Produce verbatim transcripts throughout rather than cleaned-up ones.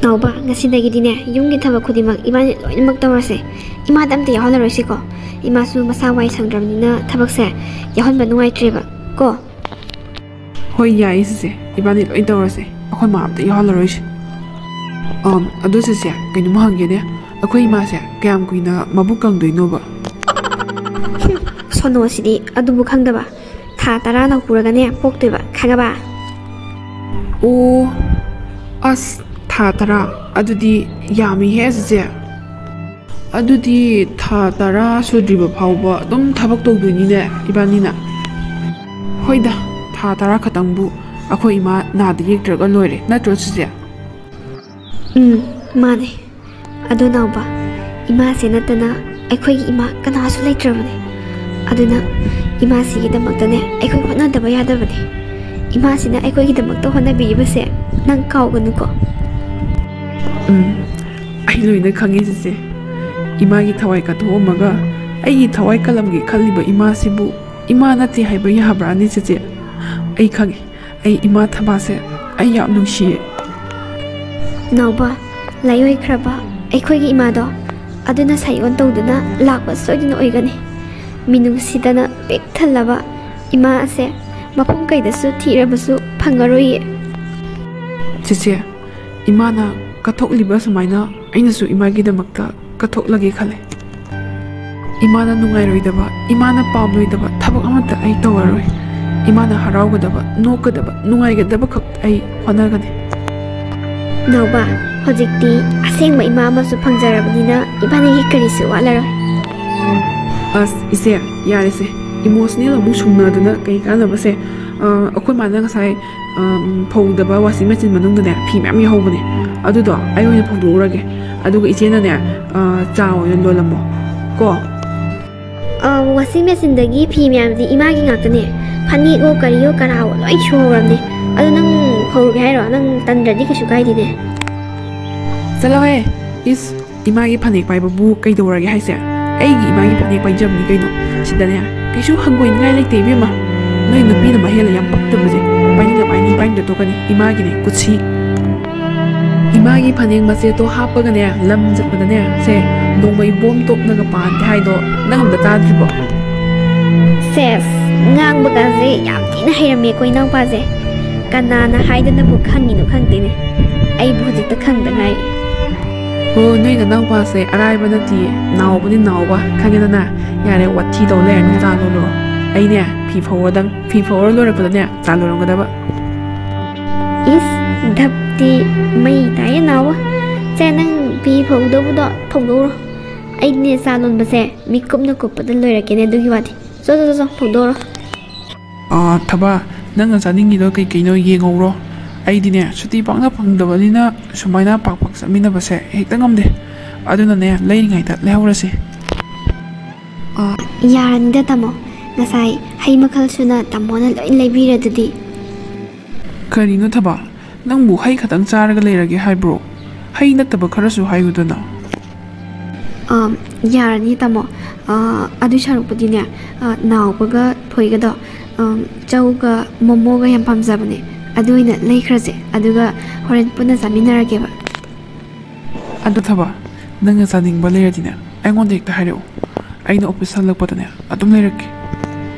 ꯅꯥꯎꯕ, ꯉꯁꯤꯗꯒꯤꯗꯤꯅꯦ, ꯌꯨꯝꯒꯤ ꯊꯕꯛ ꯈꯨꯗꯤꯡꯃꯛ ꯏꯕꯥꯅꯤ ꯂꯣꯏꯅꯃꯛ ꯇꯧꯔꯁꯦ꯫ ꯏꯃꯥꯗ ꯑꯝꯇ ꯌꯥꯎꯍꯜꯂꯔꯣꯏꯁꯤꯀꯣ? ꯏꯃꯥꯁꯨ ꯃꯁꯥ ꯋꯥꯏ ꯁꯪꯗ꯭ꯔꯕꯅꯤꯅ ꯊꯕꯛꯁꯦ ꯌꯥꯎꯍꯟꯕ ꯅꯨꯡꯉꯥꯏꯇ꯭ꯔꯦꯕ ꯀꯣ꯫ ꯍꯣꯏ, ꯌꯥꯏꯌꯦ ꯆꯦꯆꯦ, ꯏꯕꯥꯅꯤ ꯂꯣꯏ ꯇꯧꯔꯁꯦ꯫ ꯑꯩꯈꯣꯏ ꯃꯥ ꯑꯝꯇ ꯌꯥꯎꯍꯜꯂꯔꯣꯏꯁꯦ꯫ ꯑꯝ, ꯑꯗꯣ ꯆꯦꯆꯦ, ꯀꯩꯅꯣꯝ ꯍꯪꯒꯦꯅꯦ꯫ ꯑꯩꯈꯣꯏ ꯏꯃꯥꯁꯦ ꯀꯌꯥꯝ ꯀꯨꯏꯅ ꯃꯕꯨꯛ ꯀꯪꯗꯣꯏꯅꯣꯕ? ꯁꯣꯅꯣꯁꯤꯗꯤ ꯑꯗꯨꯕꯨ ꯈꯪꯗꯕ꯫ ꯊꯥ ꯇꯔꯥ ꯅꯧꯄꯨꯔꯒꯅꯦ ꯄꯣꯛꯇꯣꯏꯕ, ꯈꯪꯉꯕ? ꯑꯣ, ꯑꯁ, ꯊꯥ ꯇꯔꯥ? ꯑꯗꯨꯗꯤ ꯌꯥꯝꯃꯤꯍꯦ, ꯆꯦꯆꯦ꯫ ꯑꯗꯨꯗꯤ ꯊꯥ ꯇꯔꯥ ꯁꯨꯗ꯭ꯔꯤꯕ ꯐꯥꯎꯕ ꯑꯗꯨꯝ ꯊꯕꯛ ꯇꯧꯗꯣꯏꯅꯤꯅꯦ, ꯏꯕꯥꯅꯤꯅ꯫ ꯍꯣꯏꯗ, ꯊꯥ ꯇꯔꯥ ꯈꯛꯇꯪꯕꯨ ꯑꯩꯈꯣꯏ ꯏꯃꯥ ꯅꯥꯗ ꯌꯦꯛꯇ꯭ꯔꯒ ꯂꯣꯏꯔꯦ, ꯅꯠꯇ꯭ꯔꯣ, ꯆꯦꯆꯦ? ꯎꯝ, ꯃꯥꯅꯦ꯫ ꯑꯗꯣ ꯅꯥꯎꯕ, ꯏꯃꯥꯁꯦ ꯅꯠꯇꯅ ꯑꯩꯈꯣꯏꯒꯤ ꯏꯃꯥ ꯀꯅꯥꯁꯨ ꯂꯩꯇ꯭ꯔꯕꯅꯦ꯫ ꯑꯗꯨꯅ ꯏꯃꯥꯁꯤꯒꯤꯗꯃꯛꯇꯅꯦ ꯑꯩꯈꯣꯏ ꯍꯣꯠꯅꯗꯕ ꯌꯥꯗꯕꯅꯦ꯫ ꯏꯃꯥꯁꯤꯅ ꯑꯩꯈꯣꯏꯒꯤꯗꯃꯛꯇ ꯍꯣꯠꯅꯕꯤꯔꯤꯕꯁꯦ ꯅꯪ ꯀꯥꯎꯒꯅꯨꯀꯣ꯫ ꯎꯝ, ꯑꯩ ꯂꯣꯏꯅ ꯈꯪꯉꯦ, ꯆꯦꯆꯦ꯫ ꯏꯃꯥꯒꯤ ꯊꯋꯥꯏ ꯀꯠꯊꯣꯛꯑꯝꯃꯒ ꯑꯩꯒꯤ ꯊꯋꯥꯏ ꯀꯂꯝꯒꯦ ꯈꯜꯂꯤꯕ ꯏꯃꯥꯁꯤꯕꯨ ꯏꯃꯥ ꯅꯠꯇꯦ ꯍꯥꯏꯕ ꯌꯥꯕ꯭ꯔꯥꯅꯦ, ꯆꯦꯆꯦ? ꯑꯩ ꯈꯪꯉꯦ, ꯑꯩ ꯏꯃꯥ ꯊꯕꯥꯁꯦ ꯑꯩ ꯌꯥꯝ ꯅꯨꯡꯁꯤꯌꯦ꯫ ꯅꯥꯎꯕ, ꯂꯥꯏꯑꯣꯏꯈ꯭ꯔꯕ ꯑꯩꯈꯣꯏꯒꯤ ꯏꯃꯥꯗꯣ ꯑꯗꯨꯅ ꯁꯥꯏꯑꯣꯟ ꯇꯧꯗꯨꯅ ꯂꯥꯛꯄ ꯁꯣꯏꯗꯅ ꯑꯣꯏꯒꯅꯤ꯫ ꯃꯤꯅꯨꯡꯁꯤꯗꯅ ꯄꯤꯛ ꯊꯜꯂꯕ ꯏꯃꯥ ꯑꯁꯦ ꯃꯐꯝ ꯀꯩꯗꯁꯨ ꯊꯤꯔꯕꯁꯨ ꯐꯪꯉꯔꯣꯏꯌꯦ꯫ ꯆꯦꯆꯦ, ꯏꯃꯥꯅ ꯀꯠꯊꯣꯛꯂꯤꯕ ꯁꯨꯃꯥꯏꯅ ꯑꯩꯅꯁꯨ ꯏꯃꯥꯒꯤꯗꯃꯛꯇ ꯀꯠꯊꯣꯛꯂꯒꯦ ꯈꯜꯂꯦ꯫ ꯏꯃꯥꯅ ꯅꯨꯡꯉꯥꯏꯔꯣꯏꯗꯕ, ꯏꯃꯥꯅ ꯄꯥꯝꯂꯣꯏꯗꯕ ꯊꯕꯛ ꯑꯃꯠꯇ ꯑꯩ ꯇꯧꯔꯔꯣꯏ꯫ ꯏꯃꯥꯅ ꯍꯔꯥꯎꯒꯗꯕ, ꯅꯣꯛꯀꯗꯕ, ꯅꯨꯡꯉꯥꯏꯒꯗꯕ ꯈꯛ ꯑꯩ ꯍꯣꯠꯅꯒꯅꯤ꯫ ꯅꯥꯎꯕ, ꯍꯧꯖꯤꯛꯇꯤ ꯑꯁꯦꯡꯕ ꯏꯃꯥ ꯑꯃꯁꯨ ꯐꯪꯖꯔꯕꯅꯤꯅ ꯏꯕꯥꯅꯤꯒꯤ ꯀꯔꯤꯁꯨ ꯋꯥꯠꯂꯔꯣꯏ꯫ ꯑꯁ, ꯏꯆꯦ, ꯌꯥꯔꯦꯁꯦ꯫ ꯏꯃꯣꯁꯅꯦꯜ ꯑꯃꯨꯛ ꯁꯨꯡꯅꯗꯅ ꯀꯩ ꯀꯥꯟꯅꯕꯁꯦ? ꯑ, ꯑꯩꯈꯣꯏ ꯃꯥꯅ ꯉꯁꯥꯏ, ꯑ, ꯐꯧꯗꯕ ꯋꯥꯁꯤꯡ ꯃꯦꯆꯤꯟ ꯃꯅꯨꯡꯗꯅꯦ ꯐꯤ ꯃꯌꯥꯝ ꯌꯥꯎꯍꯧꯕꯅꯦ꯫ ꯑꯗꯨꯗꯣ ꯑꯩ ꯑꯣꯏꯅ ꯐꯧꯗꯣꯛꯎꯔꯒꯦ꯫ ꯑꯗꯨꯒ ꯏꯆꯦꯅꯅꯦ, ꯑ, ꯆꯥ ꯑꯣꯏꯅ ꯂꯣꯜꯂꯝꯃꯣ ꯀꯣ꯫ ꯑ, ꯋꯥꯁꯤꯡ ꯃꯦꯆꯤꯟꯗꯒꯤ ꯐꯤ ꯃꯌꯥꯝꯗꯤ ꯏꯃꯥꯒꯤ ꯉꯥꯛꯇꯅꯦ꯫ ꯐꯅꯦꯛꯑꯣ ꯀꯔꯤꯑꯣ ꯀꯔꯥꯑꯣ ꯂꯣꯏ ꯁꯨꯍꯧꯔꯕꯅꯦ꯫ ꯑꯗꯣ ꯅꯪ ꯐꯧꯔꯨꯒꯦ ꯍꯥꯏꯔꯣ? ꯅꯪ ꯇꯟꯗ꯭ꯔꯗꯤ ꯀꯩꯁꯨ ꯀꯥꯏꯗꯦꯅꯦ꯫ ꯆꯠꯂꯣꯍꯦ! ꯏꯁ! ꯏꯃꯥꯒꯤ ꯐꯅꯦꯛ ꯄꯥꯏꯕꯕꯨ ꯀꯩꯗꯧꯔꯒꯦ ꯍꯥꯏꯁꯦ? ꯑꯩꯒꯤ ꯏꯃꯥꯒꯤ ꯐꯅꯦꯛ ꯄꯥꯏꯖꯕꯅꯤ ꯀꯩꯅꯣ꯫ ꯁꯤꯗꯅꯦ ꯀꯩꯁꯨ ꯍꯪꯒꯣꯏꯅꯤꯡꯉꯥꯏ ꯂꯩꯇꯦ, ꯏꯕꯦꯝꯃ꯫ ꯅꯣꯏ ꯅꯨꯄꯤꯅ ꯃꯍꯦꯜꯂ ꯌꯥꯝ ꯄꯛꯇꯕꯁꯦ꯫ ꯄꯥꯏꯅꯤꯡꯗ ꯄꯥꯏꯅꯤ, ꯄꯥꯏꯅꯤꯡꯗ ꯇꯣꯛꯀꯅꯤ꯫ ꯏꯃꯥꯒꯤꯅꯦ, ꯀꯨꯠꯁꯤ꯫ ꯏꯃꯥ! ꯃꯥꯒꯤ ꯐꯅꯦꯛ ꯃꯆꯦꯠꯇꯣ ꯍꯥꯞꯄꯒꯅꯦ, ꯂꯝ ꯆꯠꯄꯗꯅꯦ, ꯁꯦ, ꯅꯣꯡꯃꯩ ꯕꯣꯝ ꯇꯣꯞꯅꯒ ꯄꯥꯟꯗꯦ ꯍꯥꯏꯗꯣ ꯅꯪ ꯑꯝꯇ ꯇꯥꯗ꯭ꯔꯤꯕꯣ? ꯁꯦꯁ, ꯉꯥꯡꯕꯒꯁꯦ ꯌꯥꯝ ꯊꯤꯅ ꯍꯩꯔꯝꯃꯦꯀꯣ ꯏꯅꯥꯎꯄꯥꯁꯦ꯫ ꯀꯅꯥꯅ ꯍꯥꯏꯗꯅꯕꯨ ꯈꯪꯉꯤꯅꯣ ꯈꯪꯗꯦꯅꯦ꯫ ꯑꯩꯕꯨ ꯍꯧꯖꯤꯛꯇ ꯈꯪꯗ ꯉꯥꯏꯔꯤ꯫ ꯍꯣ, ꯅꯣꯏ ꯅꯅꯥꯎꯄꯥꯁꯦ ꯑꯔꯥꯏꯕ ꯅꯠꯇꯤꯌꯦ, ꯅꯥꯎꯕꯗꯤ ꯅꯥꯎꯕ, ꯈꯪꯉꯦꯗꯅ꯫ ꯌꯥꯔꯦ, ꯋꯥꯊꯤ ꯇꯧ ꯂꯩꯔꯅꯨ, ꯆꯥ ꯂꯣꯜꯂꯨꯔꯣ꯫ ꯑꯩꯅꯦ ꯐꯤ ꯐꯧꯔꯗꯝ, ꯐꯤ ꯐꯧꯔ ꯂꯣꯏꯔꯛꯄꯗꯅꯦ ꯆꯥ ꯂꯣꯜꯂꯝꯒꯗꯕ꯫ ꯏꯁ, ꯙꯞꯇꯤ ꯃꯩ ꯇꯥꯏꯌꯦ ꯅꯥꯎꯕ꯫ ꯁꯦ, ꯅꯪ ꯐꯤ ꯐꯧꯗꯧꯕꯗꯣ ꯐꯧꯗꯣꯛꯎꯔꯣ꯫ ꯑꯩꯗꯤꯅꯦ ꯆꯥ ꯂꯣꯟꯕꯁꯦ ꯃꯤꯠ ꯀꯨꯞꯅ ꯀꯨꯞꯄꯗ ꯂꯣꯏꯔꯛꯀꯦꯅꯦ, ꯑꯗꯨꯒꯤ ꯋꯥꯗꯤ꯫ ꯆꯣ, ꯆꯣ, ꯆꯣ, ꯆꯣ, ꯐꯧꯗꯣꯛꯎꯔꯣ꯫ ꯑꯥ, ꯊꯕꯥ, ꯅꯪꯅ ꯆꯥꯅꯤꯡꯉꯤꯗꯣ ꯀꯩ ꯀꯩꯅꯣ ꯌꯦꯡꯍꯧꯔꯣ꯫ ꯑꯩꯗꯤꯅꯦ ꯁꯨꯇꯤ ꯄꯥꯛꯅ ꯐꯪꯗꯕꯅꯤꯅ ꯁꯨꯃꯥꯏꯅ ꯄꯥꯛ ꯄꯥꯛ ꯆꯠꯃꯤꯟꯅꯕꯁꯦ ꯍꯦꯛꯇ ꯉꯝꯗꯦ꯫ ꯑꯗꯨꯅꯅꯦ ꯂꯩꯔꯤꯉꯩꯗ ꯂꯩꯍꯧꯔꯁꯤ꯫ ꯑꯥ, ꯌꯥꯔꯅꯤꯗ ꯇꯥꯃꯣ, ꯉꯁꯥꯏ ꯍꯩ ꯃꯈꯜ ꯁꯨꯅ ꯇꯥꯃꯣꯅ ꯂꯣꯏ ꯂꯩꯕꯤꯔꯗꯨꯗꯤ꯫ ꯀꯔꯤꯅꯣ ꯊꯕꯥ, ꯅꯪꯕꯨ ꯍꯩ ꯈꯛꯇꯪ ꯆꯥꯔꯒ ꯂꯩꯔꯒꯦ ꯍꯥꯏꯕ꯭ꯔꯣ? ꯍꯩ ꯅꯠꯇꯕ ꯈꯔꯁꯨ ꯍꯥꯏꯌꯨꯗꯅ꯫ ꯑꯥ, ꯌꯥꯔꯅꯤ ꯇꯥꯃꯣ꯫ ꯑꯥ, ꯑꯗꯨꯏ ꯁꯔꯨꯛꯄꯨꯗꯤꯅꯦ, ꯑꯥ, ꯅꯥꯎꯕꯒ ꯊꯣꯏꯒꯗꯣ, ꯑꯥ, ꯆꯧꯒ ꯃꯣꯃꯣꯒ ꯌꯥꯝ ꯄꯥꯝꯖꯕꯅꯦ꯫ ꯑꯗꯨ ꯑꯣꯏꯅ ꯂꯩꯈ꯭ꯔꯁꯦ, ꯑꯗꯨꯒ ꯍꯣꯔꯦꯟ ꯄꯨꯟꯅ ꯆꯥꯃꯤꯟꯅꯔꯒꯦꯕ꯫ ꯑꯗꯣ ꯊꯕꯥ, ꯅꯪꯅ ꯆꯥꯅꯤꯡꯕ ꯂꯩꯔꯗꯤꯅꯦ, ꯑꯩꯉꯣꯟꯗ ꯍꯦꯛꯇ ꯍꯥꯏꯔꯛꯑꯣ꯫ ꯑꯩꯅ ꯑꯣꯐꯤꯁ ꯍꯜꯂꯛꯄꯗꯅꯦ ꯑꯗꯨꯝ ꯂꯩꯔꯛꯀꯦ꯫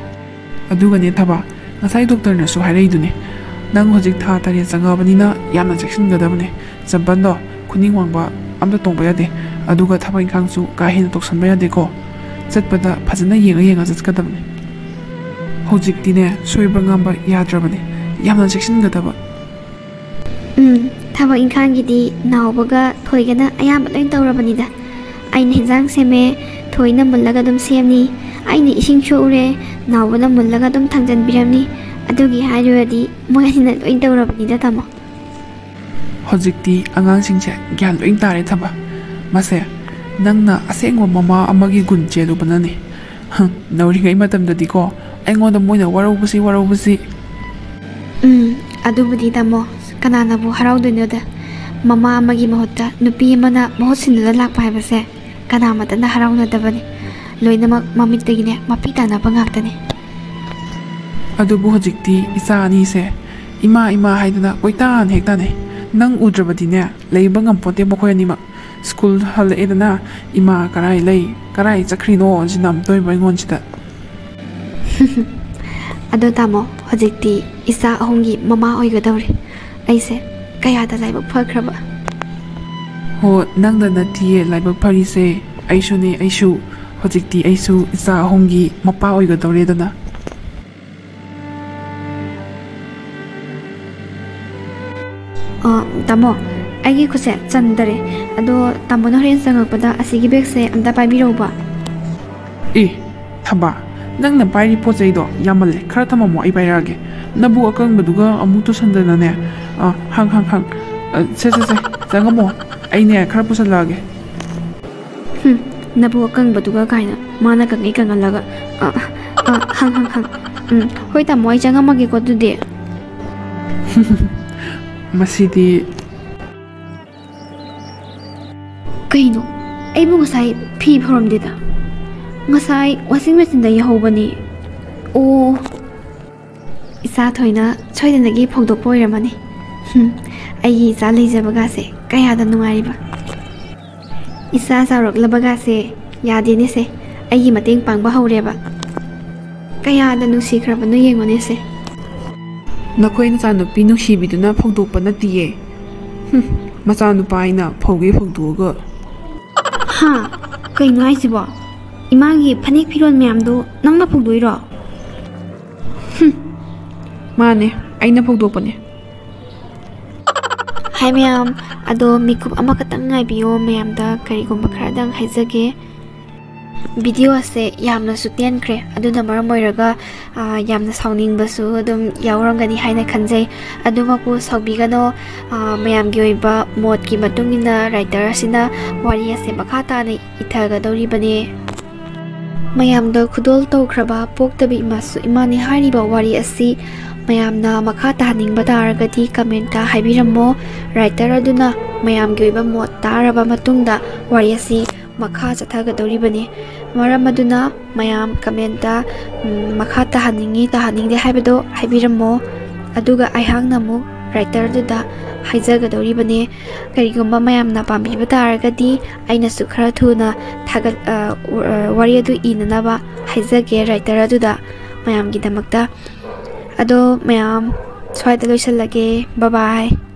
ꯑꯗꯨꯒꯅꯦ ꯊꯕꯥ, ꯉꯁꯥꯏ ꯗꯣꯛꯇꯔꯅꯁꯨ ꯍꯥꯏꯔꯛꯏꯗꯨꯅꯦ, ꯅꯪ ꯍꯧꯖꯤꯛ ꯊꯥ ꯇꯔꯦꯠ ꯆꯪꯉꯛꯑꯕꯅꯤꯅ ꯌꯥꯝꯅ ꯆꯦꯛꯁꯤꯟꯒꯗꯕꯅꯦ꯫ ꯆꯝꯄꯜꯗꯣ ꯈꯨꯅꯤꯡ ꯋꯥꯡꯕ ꯑꯝꯇ ꯇꯣꯡꯕ ꯌꯥꯗꯦ꯫ ꯑꯗꯨꯒ ꯊꯕꯛ ꯏꯪꯈꯥꯡꯁꯨ ꯀꯥ ꯍꯦꯟꯅ ꯇꯧꯁꯟꯕ ꯌꯥꯗꯦꯀꯣ꯫ ꯆꯠꯄꯗ ꯐꯖꯅ ꯌꯦꯡꯉ ꯌꯦꯡꯉ ꯆꯠꯀꯗꯕꯅꯦ꯫ ꯍꯧꯖꯤꯛꯇꯤꯅꯦ ꯁꯣꯏꯕ ꯉꯥꯝꯕ ꯌꯥꯗ꯭ꯔꯕꯅꯦ꯫ ꯌꯥꯝꯅ ꯆꯦꯛꯁꯤꯟꯒꯗꯕ꯫ ꯎꯝ, ꯊꯕꯛ ꯏꯪꯈꯥꯡꯒꯤꯗꯤ ꯅꯥꯎꯕꯒ ꯊꯣꯏꯒꯅ ꯑꯌꯥꯝꯕ ꯂꯣꯏ ꯇꯧꯔꯕꯅꯤꯗ꯫ ꯑꯩꯅ ꯍꯤꯟꯖꯥꯡ ꯁꯦꯝꯃꯦ, ꯊꯣꯏꯅ ꯃꯨꯜꯂꯒ ꯑꯗꯨꯝ ꯁꯦꯝꯅꯤ꯫ ꯑꯩꯅ ꯏꯁꯤꯡ ꯁꯣꯛꯎꯔꯦ, ꯅꯥꯎꯕꯅ ꯃꯨꯜꯂꯒ ꯑꯗꯨꯝ ꯊꯥꯡꯖꯟꯕꯤꯔꯝꯅꯤ꯫ ꯑꯗꯨꯒꯤ ꯍꯥꯏꯔꯨꯔꯗꯤ ꯃꯣꯏ ꯑꯅꯤꯅ ꯂꯣꯏ ꯇꯧꯔꯕꯅꯤꯗ, ꯇꯥꯃꯣ꯫ ꯍꯧꯖꯤꯛꯇꯤ ꯑꯉꯥꯡꯁꯤꯡꯁꯦ ꯒ꯭ꯌꯥꯟ ꯂꯣꯏ ꯇꯥꯔꯦ ꯊꯕ꯫ ꯃꯁꯦ ꯅꯪꯅ ꯑꯁꯦꯡꯕ ꯃꯃꯥ ꯑꯃꯒꯤ ꯒꯨꯟ ꯆꯦꯜꯂꯨꯕꯅꯅꯦ꯫ ꯍꯪ, ꯅꯧꯔꯤꯉꯩ ꯃꯇꯝꯗꯗꯤꯀꯣ, ꯑꯩꯉꯣꯟꯗ ꯃꯣꯏꯅ ꯋꯥꯔꯧꯕꯁꯤ, ꯋꯥꯔꯧꯕꯁꯤ꯫ ꯎꯝ, ꯑꯗꯨꯕꯨꯗꯤ ꯇꯥꯃꯣ, ꯀꯅꯥꯅꯕꯨ ꯍꯔꯥꯎꯗꯣꯏꯅꯣꯗ? ꯃꯃꯥ ꯑꯃꯒꯤ ꯃꯍꯨꯠꯇ ꯅꯨꯄꯤ ꯑꯃꯅ ꯃꯍꯨꯠ ꯁꯤꯟꯗꯨꯅ ꯂꯥꯛꯄ ꯍꯥꯏꯕꯁꯦ ꯀꯅꯥꯃꯠꯇꯅ ꯍꯔꯥꯎꯅꯗꯕꯅꯤ꯫ ꯂꯣꯏꯅꯃꯛ ꯃꯃꯤꯠꯇꯒꯤꯅꯦ ꯃꯄꯤ ꯇꯥꯅꯕ ꯉꯥꯛꯇꯅꯤ꯫ ꯑꯗꯨꯕꯨ ꯍꯧꯖꯤꯛꯇꯤ ꯏꯆꯥ ꯑꯅꯤꯁꯦ ꯏꯃꯥ, ꯏꯃꯥ ꯍꯥꯏꯗꯅ ꯀꯣꯏꯇꯥꯟ ꯍꯦꯛ ꯇꯥꯟꯅꯩ꯫ ꯅꯪ ꯎꯗ꯭ꯔꯕꯗꯤꯅꯦ, ꯂꯩꯕ ꯉꯝꯄꯣꯠꯇꯦ ꯃꯈꯣꯏ ꯑꯅꯤꯃꯛ꯫ ꯁ꯭ꯀꯨꯜ ꯍꯜꯂꯛꯑꯦꯗꯅ, "ꯏꯃꯥ ꯀꯔꯥꯏ ꯂꯩ, ꯀꯔꯥꯏ ꯆꯠꯈ꯭ꯔꯤꯅꯣ?" ꯁꯤꯅ ꯑꯃꯨꯛꯇꯣꯏꯕ ꯑꯩꯉꯣꯟꯁꯤꯗ꯫ ꯑꯗꯣ ꯇꯥꯃꯣ, ꯍꯧꯖꯤꯛꯇꯤ ꯏꯆꯥ ꯑꯍꯨꯝꯒꯤ ꯃꯃꯥ ꯑꯣꯏꯒꯗꯧꯔꯦ꯫ ꯑꯩꯁꯦ ꯀꯌꯥꯗ ꯂꯥꯏꯕꯛ ꯐꯈ꯭ꯔꯕ꯫ ꯍꯣ, ꯅꯪꯗ ꯅꯠꯇꯤꯌꯦ ꯂꯥꯏꯕꯛ ꯐꯔꯤꯁꯦ, ꯑꯩꯁꯨꯅꯦ, ꯑꯩꯁꯨ꯫ ꯍꯧꯖꯤꯛꯇꯤ ꯑꯩꯁꯨ ꯏꯆꯥ ꯑꯍꯨꯝꯒꯤ ꯃꯄꯥ ꯑꯣꯏꯒꯗꯧꯔꯦꯗꯅ꯫ ꯑ, ꯇꯥꯃꯣ, ꯑꯩꯒꯤ ꯈꯨꯠꯁꯦ ꯆꯟꯗꯔꯦ꯫ ꯑꯗꯣ ꯇꯥꯃꯣꯅ ꯍꯣꯔꯦꯟ ꯆꯪꯉꯛꯄꯗ ꯑꯁꯤꯒꯤ ꯕꯦꯒꯁꯦ ꯑꯝꯇ ꯄꯥꯏꯕꯤꯔꯧꯕ꯫ ꯑꯦ, ꯊꯝꯕꯥ, ꯅꯪꯅ ꯄꯥꯏꯔꯤ ꯄꯣꯠ ꯆꯩꯗꯣ ꯌꯥꯝꯃꯜꯂꯦ, ꯈꯔ ꯊꯝꯃꯝꯃꯣ, ꯑꯩ ꯄꯥꯏꯔꯛꯑꯒꯦ꯫ ꯅꯕꯨ ꯑꯀꯪꯕꯗꯨꯒ ꯑꯃꯨꯛ ꯇꯨꯁꯟꯗꯅꯅꯦ꯫ ꯑ, ꯍꯪ, ꯍꯪ, ꯍꯪ꯫ ꯑ, ꯁꯦ, ꯁꯦ, ꯁꯦ, ꯆꯪꯉꯝꯃꯣ, ꯑꯩꯅꯦ ꯈꯔ ꯄꯨꯁꯜꯂꯛꯑꯒꯦ꯫ ꯍꯨꯝ, ꯅꯕꯨ ꯑꯀꯪꯕꯗꯨꯒ ꯀꯥꯏꯅ, ꯃꯥꯅ ꯀꯪꯉꯤ ꯀꯪꯍꯜꯂꯒ꯫ ꯑ, ꯑ, ꯍꯪ, ꯍꯪ, ꯍꯪ꯫ ꯎꯝ, ꯍꯣꯏ ꯇꯥꯃꯣ, ꯑꯩ ꯆꯪꯉꯝꯃꯒꯦꯀꯣ ꯑꯗꯨꯗꯤ꯫ ꯃꯁꯤꯗꯤ꯫ ꯀꯩꯅꯣ? ꯑꯩꯕꯨ ꯉꯁꯥꯏ ꯐꯤ ꯐꯧꯔꯝꯗꯦꯗ? ꯉꯁꯥꯏ ꯋꯥꯁꯤꯡ ꯃꯦꯆꯤꯟꯗ ꯌꯥꯍꯧꯕꯅꯤ꯫ ꯑꯣ, ꯏꯆꯥ ꯊꯣꯏꯅ ꯁꯣꯏꯗꯅꯒꯤ ꯐꯧꯗꯣꯛꯄ ꯑꯣꯏꯔꯝꯃꯅꯤ꯫ ꯍꯨꯝ, ꯑꯩꯒꯤ ꯏꯆꯥ ꯂꯩꯖꯕꯒꯥꯁꯦ ꯀꯌꯥꯗ ꯅꯨꯡꯉꯥꯏꯔꯤꯕ꯫ ꯏꯆꯥ ꯆꯥꯎꯔꯛꯂꯕꯒꯥꯁꯦ ꯌꯥꯗꯦꯅꯦꯁꯦ, ꯑꯩꯒꯤ ꯃꯇꯦꯡ ꯄꯥꯡꯕ ꯍꯧꯔꯦꯕ꯫ ꯀꯌꯥꯗ ꯅꯨꯡꯁꯤꯈ꯭ꯔꯕꯅꯣ ꯌꯦꯡꯉꯨꯅꯦꯁꯦ꯫ ꯅꯈꯣꯏ ꯅꯆꯥꯅꯨꯄꯤ ꯅꯨꯡꯁꯤꯕꯤꯗꯨꯅ ꯐꯧꯗꯣꯛꯄ ꯅꯠꯇꯤꯌꯦ꯫ ꯍꯨꯝ, ꯃꯆꯥꯅꯨꯄꯥ ꯑꯩꯅ ꯐꯧꯒꯦ ꯐꯧꯗꯣꯛꯑꯒ꯫ ꯍꯥ? ꯀꯩꯅꯣ ꯍꯥꯏꯁꯤꯕꯣ? ꯏꯃꯥꯒꯤ ꯐꯅꯦꯛ ꯐꯤꯔꯣꯜ ꯃꯌꯥꯝꯗꯣ ꯅꯪꯅ ꯐꯧꯗꯣꯛꯏꯔꯣ? ꯍꯨꯝ, ꯃꯥꯅꯦ, ꯑꯩꯅ ꯐꯧꯗꯣꯛꯄꯅꯦ꯫ ꯍꯥꯏ ꯃꯌꯥꯝ, ꯑꯗꯣ ꯃꯤꯀꯨꯞ ꯑꯃꯈꯛꯇꯪ ꯉꯥꯏꯕꯤꯌꯣ, ꯃꯌꯥꯝꯗ ꯀꯔꯤꯒꯨꯝꯕ ꯈꯔꯗꯪ ꯍꯥꯏꯖꯒꯦ꯫ ꯚꯤꯗꯤꯑꯣ ꯑꯁꯦ ꯌꯥꯝꯅꯁꯨ ꯇꯦꯟꯈ꯭ꯔꯦ, ꯑꯗꯨꯅ ꯃꯔꯝ ꯑꯣꯏꯔꯒ, ꯑ, ꯌꯥꯝꯅ ꯁꯥꯎꯅꯤꯡꯕꯁꯨ ꯑꯗꯨꯝ ꯌꯥꯎꯔꯝꯒꯅꯤ ꯍꯥꯏꯅ ꯈꯟꯖꯩ꯫ ꯑꯗꯨꯃꯛꯄꯨ ꯁꯥꯎꯕꯤꯒꯅꯣ, ꯑ, ꯃꯌꯥꯝꯒꯤ ꯑꯣꯏꯕ ꯃꯣꯠꯀꯤ ꯃꯇꯨꯡ ꯏꯟꯅ ꯔꯥꯏꯇꯔ ꯑꯁꯤꯅ ꯋꯥꯔꯤ ꯑꯁꯦ ꯃꯈꯥ ꯇꯥꯅ ꯏꯊꯒꯗꯧꯔꯤꯕꯅꯦ꯫ ꯃꯌꯥꯝꯗ ꯈꯨꯗꯣꯜ ꯇꯧꯈ꯭ꯔꯕ ꯄꯣꯛꯇꯕꯤ ꯏꯃꯥꯁꯨ ꯏꯃꯥꯅꯤ ꯍꯥꯏꯔꯤꯕ ꯋꯥꯔꯤ ꯑꯁꯤ ꯃꯌꯥꯝꯅ ꯃꯈꯥ ꯇꯥꯍꯟꯅꯤꯡꯕ ꯇꯥꯔꯒꯗꯤ ꯀꯃꯦꯟꯇ ꯍꯥꯏꯕꯤꯔꯝꯃꯣ꯫ ꯔꯥꯏꯇꯔ ꯑꯗꯨꯅ ꯃꯌꯥꯝꯒꯤ ꯑꯣꯏꯕ ꯃꯣꯠ ꯇꯥꯔꯕ ꯃꯇꯨꯡꯗ ꯋꯥꯔꯤ ꯑꯁꯤ ꯃꯈꯥ ꯆꯠꯊꯒꯗꯧꯔꯤꯕꯅꯤ꯫ ꯃꯔꯝ ꯑꯗꯨꯅ ꯃꯌꯥꯝ ꯀꯃꯦꯟꯇ, ꯎꯝ, ꯃꯈꯥ ꯇꯥꯍꯟꯅꯤꯡꯉꯤ, ꯇꯥꯍꯟꯅꯤꯡꯗꯦ ꯍꯥꯏꯕꯗꯣ ꯍꯥꯏꯕꯤꯔꯝꯃꯣ꯫ ꯑꯗꯨꯒ ꯑꯩꯍꯥꯛꯅ ꯑꯃꯨꯛ ꯔꯥꯏꯇꯔꯗꯨꯗ ꯍꯥꯏꯖꯒꯗꯧꯔꯤꯕꯅꯦ꯫ ꯀꯔꯤꯒꯨꯝꯕ ꯃꯌꯥꯝꯅ ꯄꯥꯝꯕꯤꯕ ꯇꯥꯔꯒꯗꯤ ꯑꯩꯅꯁꯨ ꯈꯔ ꯊꯨꯅ ꯊꯥꯒꯠ-, ꯑ, ꯋꯥꯔꯤ ꯑꯗꯨ ꯏꯅꯅꯕ ꯍꯥꯏꯖꯒꯦ ꯔꯥꯏꯇꯔ ꯑꯗꯨꯗ ꯃꯌꯥꯝꯒꯤꯗꯃꯛꯇ꯫ ꯑꯗꯣ ꯃꯌꯥꯝ, ꯁ꯭ꯋꯥꯏꯗ ꯂꯣꯏꯁꯤꯜꯂꯒꯦ꯫ ꯕꯥꯏ ꯕꯥꯏ꯫